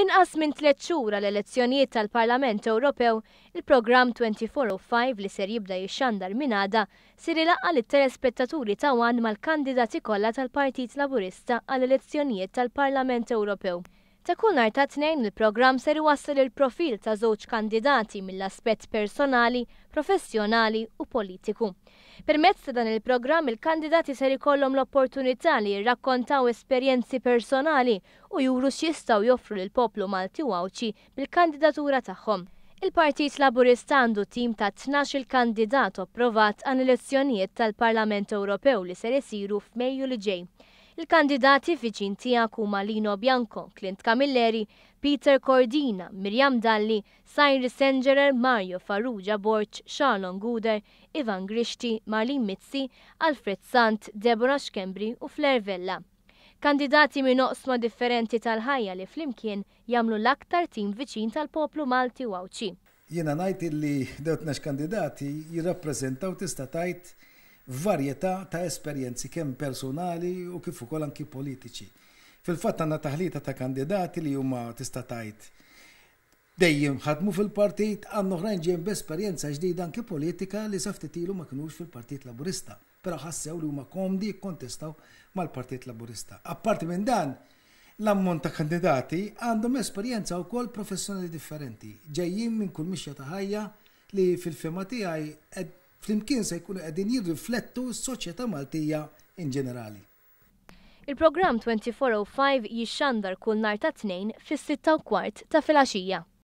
B'inqas minn tliet xhur għall-elezzjonijiet tal-Parlament Ewropew, il-programm 2405 li ser jibda jixxandar minn għada ser ilaqqa' lit-telespettaturi ta' one mal-kandidati kollha tal-Partit Laburista għall-elezzjonijiet tal-Parlament Ewropew. Ta' kull nhar ta' Tnejn il-programm ser iwassal il-profil ta' żewġ kandidati mill-aspett personali, professjonali u politiku. Permezz ta' dan il-programm il-kandidati ser ikollhom l-opportunità li jirrakkontaw esperjenzi personali u juru x'jistgħu joffru lill-poplu Malti u Għawdxi bil-kandidatura tagħhom. Il-Partit Laburista għandu tim ta' 12-il kandidat approvat għall-elezzjonijiet tal-Parlament Ewropew li ser isiru f'Mejju li ġej. Il-kandidati viċin tiegħek huma Lino Bianco, Clint Camilleri, Peter Cordina, Miriam Dalli, Cyrus Engerer, Mario Farrugia Borg, Charlon Gouder, Ivan Grixti, Marlene Mizzi, Alfred Sant, Deborah Schembri u Fleur Vella. Kandidati minn oqsma differenti tal-ħajja li flimkien jagħmlu l-aktar tim viċin tal-poplu Malti u Għawdxi. Jiena ngħid illi dawn it-tnax kandidati jirrappreżentaw tista' tgħid varjetà ta' esperjenzi kemm personali u kif ukoll anki politiċi. Fil-fatt għandna taħlita ta' kandidati li huma tista' tgħid dejjem ħadmu fil-partit, għandna oħrajn ġejjin b'esperjenza ġdida anki politika li sa ftit ilu ma kinux fil-Partit Laburista, però ħassew li huma komdi jikkontestaw mal-Partit Laburista. Apparti minn dan, l-ammont ta' kandidati għandhom esperjenza wkoll professjonali differenti, ġejjin minn kull mixja ta' ħajja li fil-fehma tiegħi flimkien se jkunu qegħdin jirriflettu s-soċjetà Maltija in ġenerali. Il-programm 2405 jixxandar kull nhar ta' Tnejn fis-15:15 ta' filgħaxija.